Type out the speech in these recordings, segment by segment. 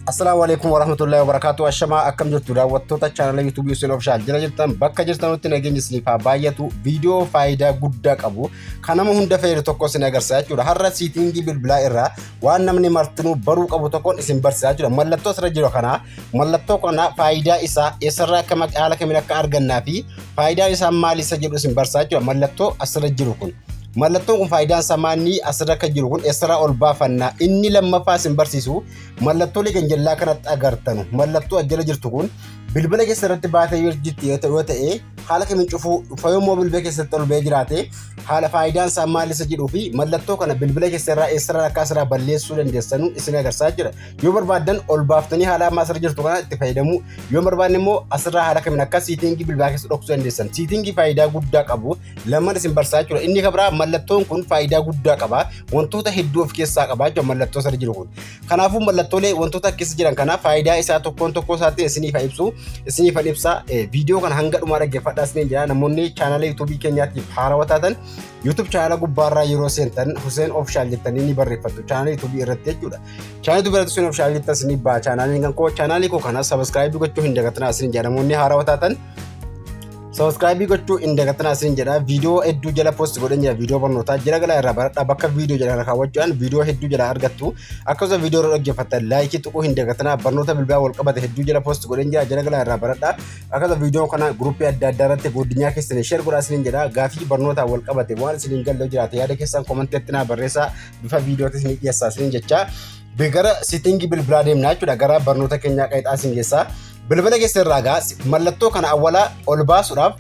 Assalaamu alaikum warahmatullahi wabarakatuh. Ashamaa, akkam jirtu daawwattoota chaanala YouTube Hussein Official? Jira jirtan, bakka jirtanutti nageenyi isiniif haa baay'atu. Viidiyoo faayidaa guddaa qabu kan nama hunda fayyadu tokko isin agarsiisa jechuudha. Har'a setting bilbilaa irraa waan namni martinuu baruu qabu tokkoon isin barsiisa jechuudha. Mallattoo asirra jiru kana, mallattoo kana faayidaa isaa, eessarraa akka haala kamiin akka argannaa fi faayidaan isaa maal isa jedhu isin barsiisa jechuudha. Mallattoo asirra jiru kun. Mallattoon kun faayidaan isaa maali? Asirra akka jiru kun eessarraa ol baafannaa? Inni lammaffaa isin barsiisu mallattoolee ganjallaa kanatti agartanu, mallattoo ajjala jirtu kun bilbila keessa irratti baatee jirti yoo ta'e haala kamiin cufuu, fayyummoo bilbila keessatti ol ba'ee jiraate haala faayidaan isaa maal isa jedhuu fi mallattoo kana bilbila keessa irraa eessarraa akka asirraa balleessuu dandeessanu isin agarsiisaa jira. Yoo barbaaddan ol baaftanii haala ammaa asirra jirtu kana itti fayyadamuu, yoo barbaadne immoo asirraa haala kamiin akka setting bilbilaa keessa dhoksuu dandeessan, setting faayidaa guddaa qabu lamaan isin barsiisaa jechuudha. Inni kan biraa, mallattoon kun faayidaa guddaa qaba. Wantoota hedduu of keessaa qaba jechuudha mallattoo asirra jiru kun. Kanaafuu mallattoolee wantoota keessa jiran kana faayidaa isaa tokkoon tokkoo isaatti isiniif ibsu, isiniif ibsa. Viidiyoo kana hanga dhumaa dhaggeeffadhaa isiniin jira. Namoonni chaanala YouTube keenyaatiif haarawaa taatan, YouTube chaanala gubbaarraa yeroo seentan Hussein Official jettanii ni barreeffattu chaanala YouTube irratti jechuudha. Chaanala YouTube irratti Hussein Official jettan isiniif ba'a chaanaliin kan koo. Chaanalii koo kana subscribe gochuu hin dagatinaa isiniin jira. Namoonni haarawaa taatan subscribe gochuu hin dagatinaa isin jedha. Viidiyoo hedduu jala post godhan jira. Viidiyoo barnootaa jala galaa irraa baradhaa. Bakka viidiyoo jala kaawwachuudhaan viidiyoo hedduu jala argattu. Akkasuma viidiyoo irra dhaggeeffattan like tuquu hin dagatinaa. Barnoota bilbilaa wal qabate hedduu jala post godhan jira, jala galaa irraa baradhaa. Akkasuma viidiyoo kana group adda addaa irratti guddinyaa keessanii share godhaa isin jedha. Gaafii barnootaa wal qabate waan isin hin galle jiraate yaada keessan commentiitti naa barreessaa, bifa viidiyootti isin dhiyeessaa isin jecha. Gara setting bilbilaa deemnaa jechuudha. Gara barnoota keenyaa qaxxaa isin geessaa. Bilbila keessa irraa gaa mallattoo kana awwalaa ol baasuudhaaf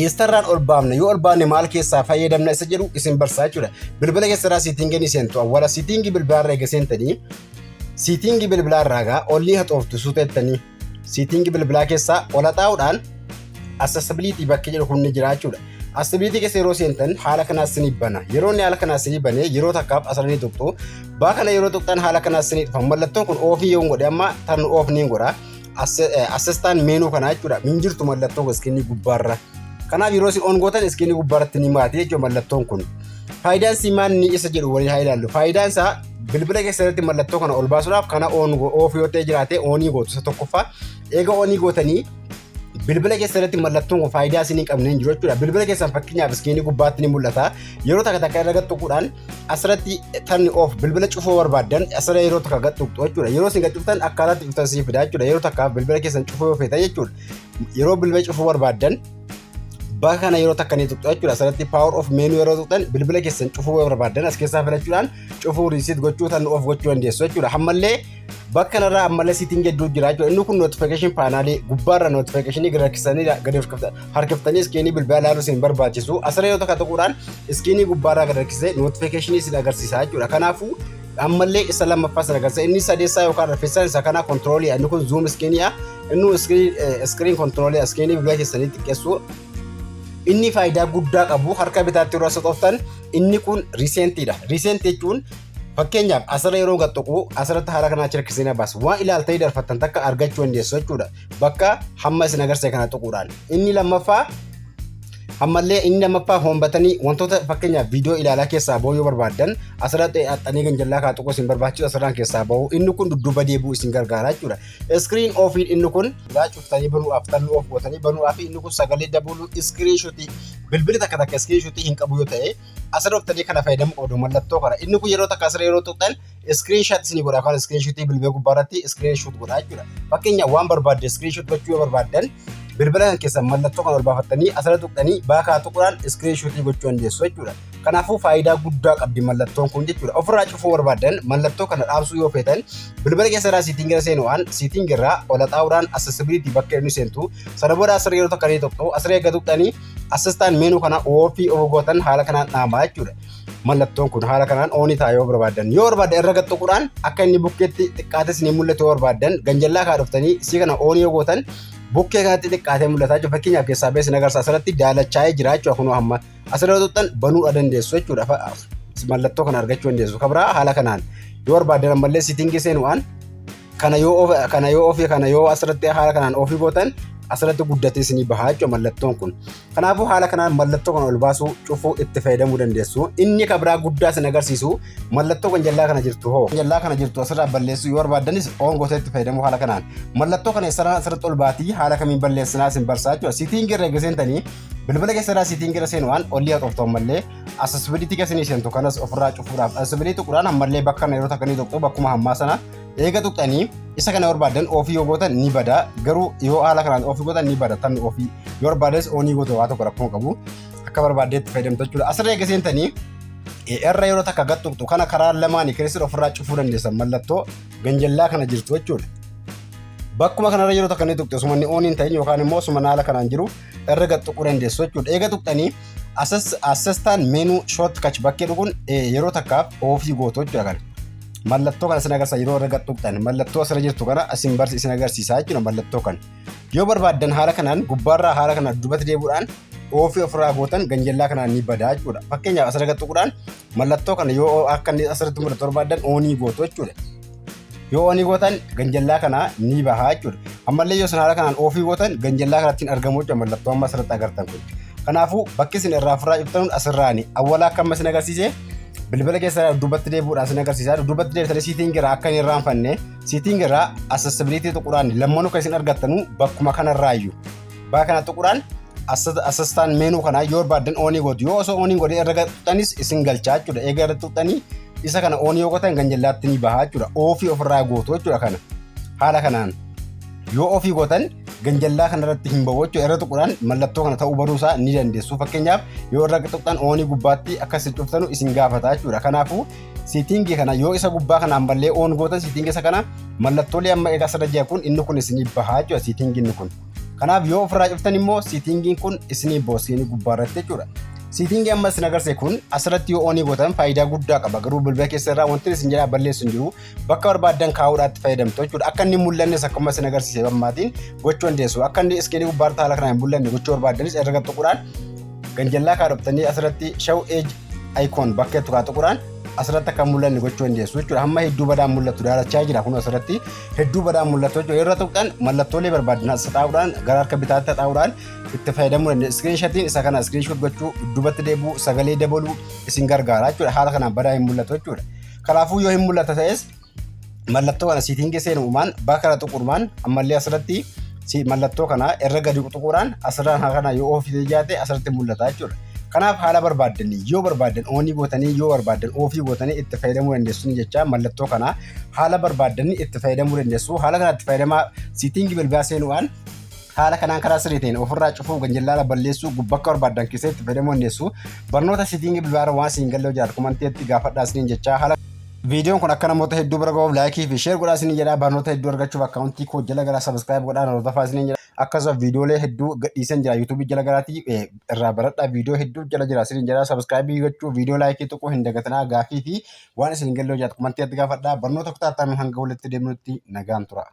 eessarraan ol baafna, yoo ol baafne maal keessaa fayyadamna isa jedhu isin barsaa jechuudha. Bilbila keessa irraa setting ni seentu. Awwala setting bilbilaa irraa eega seentanii, setting bilbilaa irraa gaa olii haxooftu suutettanii, setting bilbilaa keessaa ol haxaa'uudhaan accessibility bakki jedhu kun ni jira jechuudha. Accessibility keessa yeroo seentan haala kanaas isinii bana. Yeroo inni haala kanaas isinii bane, yeroo takkaaf asirra ni tuqxu. Baa kana yeroo tuqxan haala kanaas isinii dhufa. Mallattoon kun off yoo godhe, amma turn off ni godha. Assistant menu kana jechuudha. Min jirtu mallattoon kun screen gubbaarra. Kanaaf yeroo isin on gootan screen gubbaarratti ni maati jechuudha mallattoon kun. Faayidaan isii maal inni isa jedhu waliin haa ilaallu. Faayidaan isaa, bilbila keessatti mallattoo kana ol baasuudhaaf kana on off yoo ta'e jiraate on gootu isa tokkoffaa. Eega on gootanii, bilbila keessatti mallattoon kun faayidaa isin hin qabne hin jiru jechuudha. Bilbila keessan fakkeenyaaf screen gubbaatti ni mul'ata. Yeroo takka takka irra tuquudhaan asirratti turn off bilbila cufuu barbaaddan asirra yeroo takka gad tuqxu jechuudha. Yeroo isin gad cuftan akkaataatti cuftan siif fida jechuudha. Yeroo takkaaf bilbila keessan cufuu yoo feetan jechuudha. Yeroo bilbila cufuu barbaaddan bakka kana yeroo takka ni tuqxu jechuudha. Asirratti power off menu yeroo tuqxan, bilbila keessan cufuu yoo barbaaddan as keessaa filachuudhaan cufuu, reset gochuu, turn off gochuu dandeessu jechuudha. Ammallee bakka kanarraa ammallee setting hedduu jira jechuudha. Inni kun notification panel gubbaarra notification gad harkisanii gadi harkiftanii screen bilbilaa ilaaluu isin barbaachisu. Asirra yeroo takka tuquudhaan screen gubbaarraa gad harkisee notification isin agarsiisa jechuudha. Kanaafuu ammallee isa lammaffaa isin agarsiisa. Inni sadeessaa yookaan arfeessaan isa kana control. Inni kun zoom screeniidha. Inni screen control screen bilbila keessanii xiqqeessu. Inni faayidaa guddaa qabu, harka bitaatti yeroo as xoftan, inni kun recentiidha. Recent jechuun fakkeenyaaf asirra yeroo gad tuqu asirratti haala kanaa harkisee na baasa. Waan ilaaltanii darfattan takka argachuu dandeessu jechuudha. Bakka hamma isin agarsiise kana tuquudhaan. Inni lammaffaa ammallee, inni lammaffaa home button, wantoota fakkeenyaaf viidiyoo ilaalaa keessaa bahuu yoo barbaaddan asirratti haxxanii ganjallaa kaa tuquu isin barbaachisu, asirraan keessaa bahu. Inni kun dudduuba deebi'uu isin gargaara jechuudha. Screen offiin inni kun cuftanii banuudhaaf, turn off gootanii banuudhaaf. Inni kun sagalee dabaluu, screenshot, bilbilli takka takka screenshot hin qabu yoo ta'e asirra dhuftanii kana fayyadamuu qabdu mallattoo kana. Inni kun yeroo takka asirra yeroo tuqxan screenshot isinii godha yookaan screenshot bilbila gubbaarratti screenshot godha jechuudha. Fakkeenyaaf waan barbaadde screenshot gochuu yoo barbaaddan, bilbila kan keessan mallattoo kana ol baafattanii asirra tuqxanii baakaa tuquudhaan screenshot gochuu dandeessu jechuudha. Kanaafuu faayidaa guddaa qabdi mallattoon kun jechuudha. Ofirraa cufuu barbaadan, mallattoo kana dhaabsuu yoo feetan, bilbila keessa irraa setting irra seenuudhaan, setting irraa ol xaa'uudhaan accessibility bakka inni seentu. Sana booda asirra yeroo takka ni tuqxu. Asirra eegga tuqxanii assistant menu kana off off gootan haala kanaan dhaamaa jechuudha. Mallattoon kun haala kanaan on ta'a yoo barbaaddan. Yoo barbaaddan irra gad tuquudhaan akka inni bukkeetti xiqqaates ni mul'atu yoo barbaaddan, ganjallaa kaa dhuftanii isii kana on yoo gootan bukkee kanatti xiqqaatee mul'ata jechuudha. Fakkeenyaaf keessaa bees agarsiisa, asirratti daalachaa'ee jira jechuudha. Kunoo hamma asirra tuqxan banuudha dandeessu jechuudha. Mallattoo kana argachuu dandeessu. Kabraa haala kanaan yoo barbaaddan ammallee setting seenuudhaan Kana yoo off kana yoo asirratti haala kanaan off gootan, asirratti guddatee isinii bahaa jechuudha mallattoon kun. Kanaafuu haala kanaan mallattoo kana ol baasuu, cufuu itti fayyadamuu dandeessu. Inni kan biraa guddaa isin agarsiisu mallattoo kan jallaa kana jirtu hoo. Jallaa kana jirtu asirraa balleessuu yoo barbaaddanis on gootee itti fayyadamuu haala kanaan. Mallattoo kana eessarraa asirratti ol baatii, haala kamiin balleessinaa isin barsaa jechuudha. Setting irra eega seentanii, bilbila keessarraa setting irra seenuudhaan olii haa xoftu, ammallee accessibility keessanii seentu. Kanas ofirraa cufuudhaaf accessibility tuquudhaan ammallee bakka kana yeroo takka ni tuqxu. Bakkuma hammaa sana eega tuqxanii, isa kana barbaadan off yoo gootan ni bada. Garuu yoo haala kanaan off gootan ni bada. Tan off yoo barbaades on goote, waa tokko rakkoo qabu, akka barbaaddeetti fayyadamtu jechuudha. Asirra eega seentanii irra yeroo takka gad tuqxu. Kana karaa lamaanii keessatti ofirraa cufuu dandeessan mallattoo ganjallaa kana jirtu jechuudha. Bakkuma kanarra yeroo takka ni tuqxe, osuma inni on hin ta'in yookaan immoo osuma haala kanaan jiru irra gad tuquu dandeessu jechuudha. Eega tuqxanii assistant menu shortcut bakkee dhuguun yeroo takkaaf off gootu jechuudha kana. Mallattoo kana isin agarsiisa. Yeroo irra gad tuqxan mallattoo asirra jirtu kana isin barsi isin agarsiisa jechuudha mallattoo kana. Yoo barbaaddan haala kanaan gubbaarraa haala kanaan duubatti deebi'uudhaan off ofirraa gootan, ganjallaa kanaan ni badaa jechuudha. Fakkeenyaaf asirra gad tuquudhaan mallattoo kana yoo akka inni asirratti mul'atu barbaaddan on gootu jechuudha. Yoo on gootan ganjallaa kana ni bahaa jechuudha. Ammallee yoo isin haala kanaan off gootan ganjallaa kanatti hin argamu jechuudha mallattoo amma asirratti agartan kun. Kanaafuu bakki isin irraa ofirraa cuftanuun asirraani. Awwalaa akka amma isin agarsiise bilbila keessa duubatti deebi'uudhaan isin agarsiisa. Duubatti deebitanii setting irraa akka hin irraanfanne setting irraa accessibility tuquudhaan lammanuu kan isin argattanu bakkuma kanarraayyuu. Bakka kana tuquudhaan assistant menu kana yoo barbaaddan on gootu. Yoo osoo on godhee irra tuqxanis isin galchaa jechuudha. Eega irra tuqxanii isa kana on yoo gootan ganjallaatti ni bahaa jechuudha. Off ofirraa gootu jechuudha kana. Haala kanaan yoo off gootan ganjallaa kanarratti hin bahu jechuudha. Irra tuquudhaan mallattoo kana ta'uu baruusaa ni dandeessu. Fakkeenyaaf yoo irra tuqxan on gubbaatti akkas cuftanu isin gaafata jechuudha. Kanaafuu setting kana yoo isa gubbaa kana ammallee on gootan, setting isa kana mallattoolee amma egaa asirra jira kun, inni kun isinii bahaa jechuudha settingiin kun. Kanaaf yoo ofirraa cuftan immoo settingiin kun isinii boosiinii gubbaarratti jechuudha. Setting amma isin agarsiise kun asirratti yoo on gootan faayidaa guddaa qaba. Garuu bilbila keessa irraa wanti isin jalaa balleessu hin jiru. Bakka barbaaddan kaa'uudhaatti fayyadamtu jechuudha. Akka inni mul'annes akkuma isin agarsiise ammaatiin gochuu dandeessu. Akka inni screen gubbaarratti haala kanaan hin mul'anne gochuu barbaaddanis irra tuquudhaan ganjallaa kaadhoftanii asirratti show edge icon bakka itti tuquudhaan asirratti akka mul'anne gochuu dandeessu jechuudha. Hamma hedduu badaan mul'atu daalachaa jira kun, asirratti hedduu badaan mul'atu jechuudha. Irra tuqxan mallattoolee barbaadan as xaa'uudhaan gara harka bitaatti xaa'uudhaan itti fayyadamuu dandeessu. Screenshotiin isa kana screenshot gochuu, duubatti deebi'uu, sagalee dabaluu isin gargaara jechuudha. Haala kanaan badaa hin mul'atu jechuudha. Kanaafuu yoo hin mul'ata ta'es mallattoo kana setting seenuumaan bakka kana tuquudhaan ammallee asirratti mallattoo kana irra gadi tuquudhaan asirraan kana yoo off jaate asirratti mul'ata jechuudha. Kanaaf haala barbaaddanii yoo barbaaddan on gootanii, yoo barbaaddan off gootanii itti fayyadamuu dandeessu jecha. Mallattoo kana haala barbaaddanii itti fayyadamuu dandeessu. Haala kanatti fayyadamaa. Setting bilbilaa seenuudhaan haala kanaan karaa sirrii ta'een ofirraa cufuu, ganjallaala balleessuu, bakka barbaaddan keessatti itti fayyadamuu dandeessu. Barnoota setting bilbilaa waan isin galee jiraatu commentiitti gaafadhaa isiniin jecha. Haala viidiyoon kun akka namoota hedduu bira gahuuf like fi share godhaa isiniin jedha. Barnoota hedduu argachuuf account koo jala gara subscribe godhaa hordofaa isiniin jedha. Akkasuma viidiyoolee hedduu gadhiisan jira YouTube jala garaatii, irraa baradhaa. Viidiyoo hedduu jala jira isiniin jedha. Subscribe gochuu, viidiyoo like tuquu hin dagatinaa. Gaafii fi waan isin galee jiraatu commentiitti gaafadhaa. Barnoota kutaa hanga walitti deemnutti nagaan tura.